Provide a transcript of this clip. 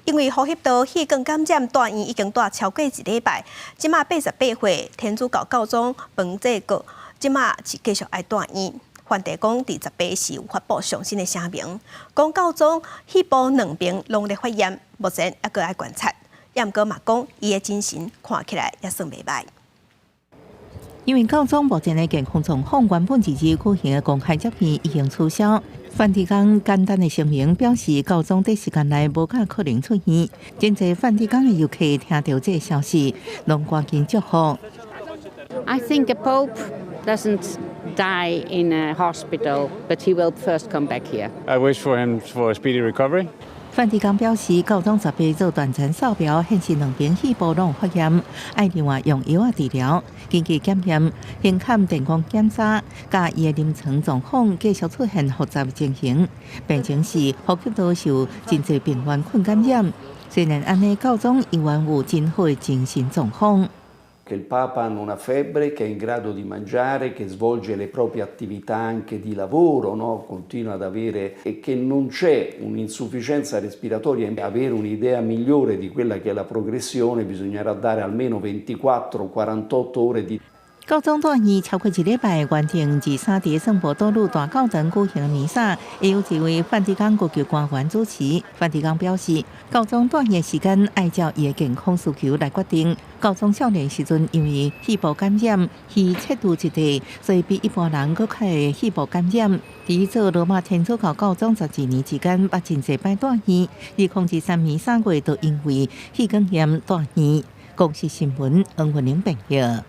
因為呼吸道細菌感染蹛院已經蹛超過一禮拜，這馬88歲天主教教宗梵濟各，這馬是繼續愛蹛院。梵蒂岡佇18時有發布上新的聲明，講教宗肺部兩邊攏咧發炎，目前猶閣愛觀察。也毋過嘛講，伊的精神看起來也算袂䆀。因為教宗目前的健康狀況原本2日舉行的公開接見已經取消。梵蒂岡簡單的聲明表示，教宗短時間內無較可能出院。真濟梵蒂岡的遊客聽到這個消息，攏趕緊祝福。 I think a pope doesn't die in a hospital, but he will first come back here. I wish for him for a speedy recovery. 梵蒂岡表示，教宗十八做斷層掃描，顯示兩邊肺部攏發炎，愛另外用藥仔治療。根據檢驗、胸腔電光檢查，佮伊的臨床狀況繼續出現複雜情形。病情是呼吸道受真濟病原菌感染。雖然按呢，教宗依然有真好的精神狀況。 Che il Papa non ha febbre, che è in grado di mangiare, che svolge le proprie attività anche di lavoro, no? Continua ad avere e che non c'è un'insufficienza respiratoria. Avere un'idea migliore di quella che è la progressione bisognerà dare almeno 24-48 ore di 教宗蹛院超過一禮拜，原定23佇聖伯多祿大教堂舉行的彌撒，會由一位梵蒂岡高級官員主持。梵蒂岡表示，教宗蹛院的時間按照伊的健康需求來決定。教宗少年時陣因為肺部感染，去切除一塊，所以比一般人閣較會肺部感染。佇做羅馬天主教教宗12年之間，捌真濟擺蹛院。2023年3月，就因為氣管炎蹛院。公視新聞，黃雲玲編譯。